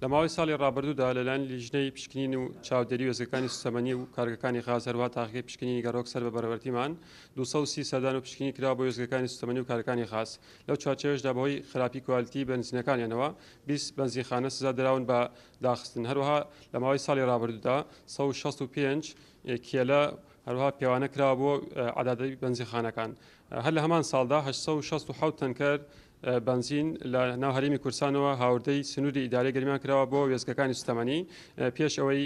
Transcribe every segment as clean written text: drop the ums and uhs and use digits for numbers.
لە ماوەی ساڵی ڕابردوودا لەلایەن لیژنەی پشکنین و چاودێری وێستگەکانی سوتەمەنی و کارگەکانی غاز هەروەها تاقیگەی پشکنینی گەڕۆک سەر بە بەڕێوەبەرتیمان 230 سەردان و پشکنین کراوە بۆ وێستگەکانی سوتەمەنی و کارگەکانی غاز لەو چوارچێوەیەشدا بەهۆی خراپی کوالتی بەنزینەکانیانەوە 20 بەنزینخانە سزا دراون بە داخستن هەروەها لە ماوەی ساڵی ڕابردوودا 165 کێلە هەروەها پێوانە کراوە بۆ عەدادی بەنزینخانەکان هەر لە هەمان ساڵدا 867 تەنکەر بەنزین لە ناو هەرێمی کوردستانەوە هاوردەی سنووری ئیدارەی گەرمیان کراوە بۆ وێستگەکانی سوتەمەنی پێش ئەوەی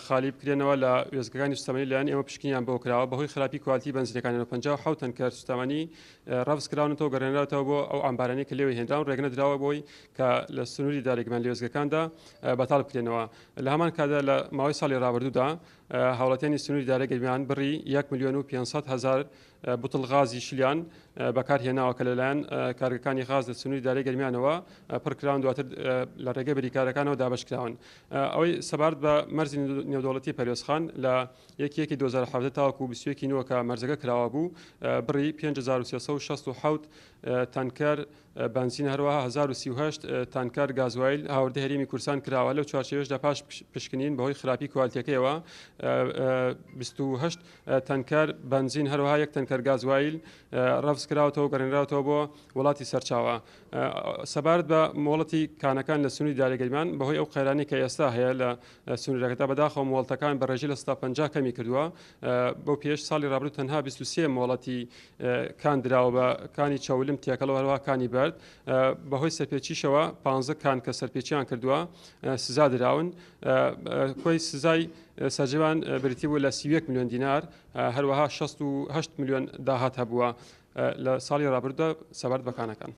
خالی بکرێنەوە لە وێستگەکانی سوتەمەنی لایەن ئێمە پشکنیان بۆ کراوە بەهۆی خراپی کوالتی بەنزینەکانیان 57 تەنکەر سوتەمەنی ڕەفز کراونەتەوە گەڕێنراوەتەوە بۆ ئەو عەمبارانەی کە لێوەی هێنراون ڕێگەنەدراوە بۆی کە لە سنووری ئیدارەی گەرمیان لە وێستگەکاندا بەتاڵ بکرێنەوە لە هەمان کاتدا لە ماوەی ساڵی ڕابردوودا هاوڵاتیانی سنووری ئیدارەی گەرمیان بڕی 1 ملیۆن و 500 هەزار بوتڵ غازی شلیان بەکار هێناوە کە لەلایەن کارگەکانی غاز لە سنووری ئیدارەی گەرمیانەوە پڕکراون دواتر لە ڕێگەی بریکارەکانەوە دابەشکراون. ئەوەی سەبارەت بە مەرزی نێودەوڵەتی پەروێزخان لە یەکی یەکی 2017 تاوەکو 21 ی نۆ کە مەرزەکە کراوە بوو بڕی 5367 تانکەر بەنزین هەروەها 1038 تانکەر گازوایل هاوردەی هەرێمی کوردستان کراوە، لەو چوارچێوەیەشدا پاش پشکنین بەهۆی خراپی کوالتیەکەیەوە 28 تەنکەر بەنزین هەروەها یەک تەنکەر گازوایل ڕەفز کراوەتەوە و گەڕێنراوەتەوە بۆ وڵاتی سەرچاوە. سەبارەت بە مۆڵەتی کانەکان لە سنووری دارەی گەرمیان بەهۆی ئەو قەیرانەی کە ئێستا هەیە لە سنوورەکەدا بەداخەوە مۆڵەتەکان بە ڕێژەی 50% کەمی کردووە بەو پێش ساڵی ڕابردوو تەنها 23 مۆڵەتی کان دراوە بە کانی چەولم تێکەڵ و هەروەها کانی بەرد بەهۆی سەرپێچیشەوە 15 کان کە سەرپێچیان کردووە سزا دراون کۆی سزای سەرجەمیان بریتی بوو لە 31 ملیۆن دینار هەروەها 68 ملیۆن داهات هەبووە لە ساڵی ڕابردوودا سەبارەت بە کانەکان.